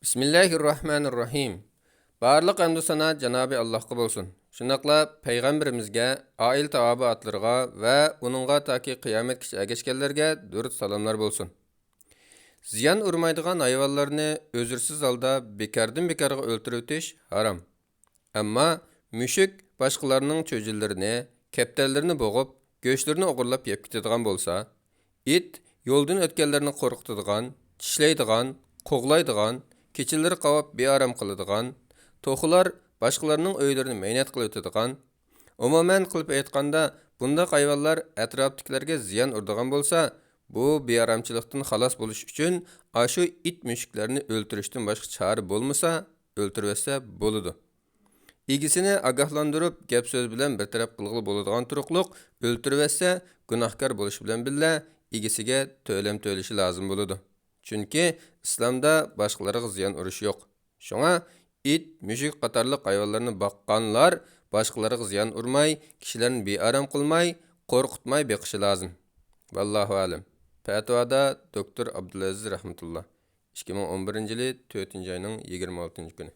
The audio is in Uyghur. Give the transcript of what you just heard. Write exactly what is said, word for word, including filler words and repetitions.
بىسمىللاھىررەھمانىررەھىم. بارلىق ھەمدۇ سانا جانابى ئاللاھقا بولسۇن. شۇنداقلا پەيغەمبىرىمىزگە، ئائىلە تاۋابىئاتلىرىغا ۋە ئۇنىڭغا تاكى قىيامەتكىچە ئەگەشكەنلەرگە دۇرۇت سالاملار بولسۇن. زىيان ئۇرمايدىغان ھايۋانلارنى ئۆزرىسىز ھالدا بىكاردىن بىكارغا ئۆلتۈرۈۋېتىش ھارام. ئەمما مۈشۈك باشقىلارنىڭ چۆجۈنلىرىنى، كەپتەرلىرىنى بوغۇپ، گۆشلىرىنى ئوغرىلاپ يەپ كېتىدىغان بولسا، ئىت يولدىن ئۆتكەنلەرنى قورقۇتىدىغان، چىشلەيدىغان، قوغلايدىغان، كېچىلىرى قاۋاپ بىئارام قىلىدىغان، توخۇلار باشقىلارنىڭ ئۆيلىرىنى مەينەت قىلىۋېتىدىغان، ئومۇمەن قىلىپ ئېيتقاندا، بۇنداق ھايۋانلار ئەتراپتىكىلەرگە زىيان ئۇرىدىغان بولسا، بۇ بىئارامچىلىقتىن خالاس بولۇش ئۈچۈن ئاشۇ ئىت مۈشۈكلەرنى ئۆلتۈرۈشتىن باشقا چارە بولمىسا، ئۆلتۈرۈۋەتسە بولىدۇ. ئىگىسىنى ئاگاھلاندۇرۇپ، گەپ سۆز بىلەن بىر تەرەپ قىلغىلى بولىدىغان تۇرۇقلۇق، ئۆلتۈرۈۋەتسە، گۇناھكار بولۇشى بىلەن بىللە، ئىگىسىگە تۆلەم تۆلىشى لازىم بولىدۇ. چۈنكى ئىسلامدا باشقىلارغا زىيان ئۇرۇش يوق. شۇڭا ئىت، مۈشۈك قاتارلىق ھايۋانلارنى باققانلار باشقىلارغا زىيان ئۇرماي، كىشىلەرنى بىئارام قىلماي، قورقۇتماي بېقىشى لازىم. ۋاللاھۇ ئەلەم. پەتىۋادا دوكتور ئابدۇلئەزىز رەھمەتۇللا. ئىككى مىڭ ئون بىرىنچى يىلى تۆتىنچى ئاينىڭ يىگىرمە ئالتىنچى كۈنى.